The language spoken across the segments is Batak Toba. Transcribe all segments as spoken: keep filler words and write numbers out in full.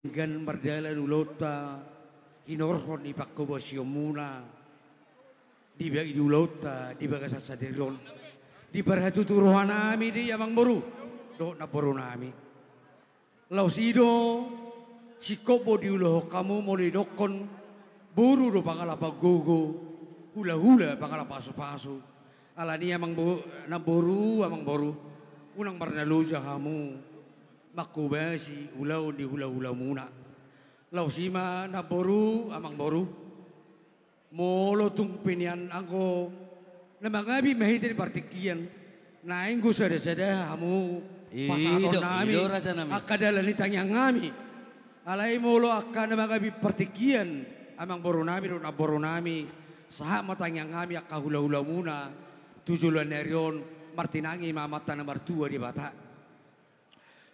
denggan mardalan ulaonta, hinorhon ni panghobasionmuna di ba-, di ulaonta di bagasan sadari on. Diparhatutu rohanami do i amangboru dohot namborunami. Laos i do, singkop do diulahon hamu molo didokhon, boru do pangalapan gogo, hulahula pangalapan pasupasu. Alani i amangbo-, namboru, amangboru, unang marnaloja hamu manghobasi ulaon ni hulahulamuna. Laos i ma namboru, amangboru, molo tung pe nian anggo na mangabi ma hita di partingkian, naeng do sada-sada hamu pasahatonnami, i do, i do, rajanami, angka dalan ni tangiangnami. Alai molo angka na mangabi partingkian, amangborunami dohot namborunami, sahat ma tangiangnami angka hulahulamuna tu joloan ni ari on, martinangi ma Amanta na martua Debata.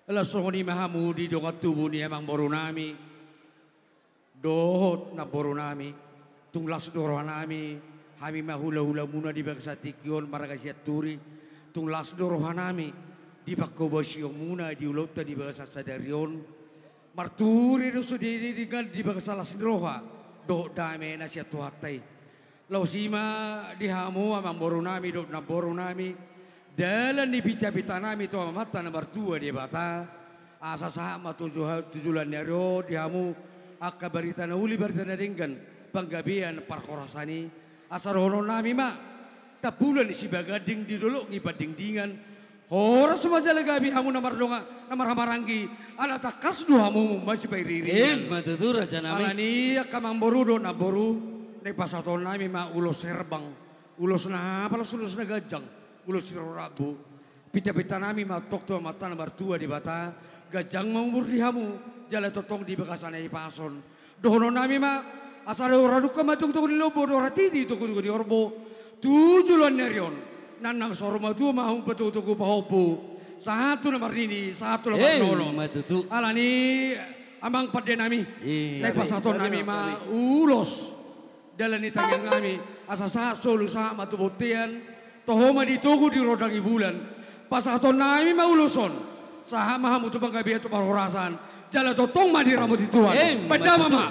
Laos songon i ma hamu di dongan tubu ni amangborunami dohot namborunami, tung las do rohanami, hami ma hulahulamuna di bagasan tingki on marga Sianturi, tung las do rohanami di panghobasionmuna di ulaonta di bagasan sadari on. Marturi do sude denggan di bagasan las ni roha dohot dame na sian Tuhanta i. Laos i ma di hamu amangborunami dohot namborunami, dalan ni pita-pitanami tu Amanta na martua Debata, asa sahat ma tu jo-, tu joloan ni ari on di hamu angka barita na uli, barita na denggan, panggabean parhorasan i. Asa dohononnami ma, tampulan ni sibaganding di dolok ni pandingdingan, horas ma jala gabe hamu na mardongan, na marhahamaranggi, ala tangkas do hamu masipairiringan. Ima tutu, rajanami. Alani i angka amangboru dohot namboru, naeng pasahatonnami ma ulos herbang, ulos na hapal, ulos na ganjang, ulos siroro rambu. Pita-pitanami ma tongtong tu Amanta na martua Debata, ganjang ma umur di hamu, jala tongtong di bagasan hahipason. Dohononnami ma, asa ro radungka ma togu-togu ni lombu, ro ratiti togu-togu ni horbo, tu joloan ni ari on, nang saur matua ma hamu patogu-togu pahompu, sahat tu na marnini, sahat tu na marnono. Ima tutu. Alani i amang pandenami, i, naeng pasahatonnami ma ulos dalan ni tangiangnami, asa sahat solu sahat ma tu bontean, toho ma di togu di rondang ni bulan. Pasahatonnami ma ulos on, sahat ma hamu tu panggabean tu parhorasan, jala tongtong ma diramoti Tuhan. Ima tutu. Bahen damang ma.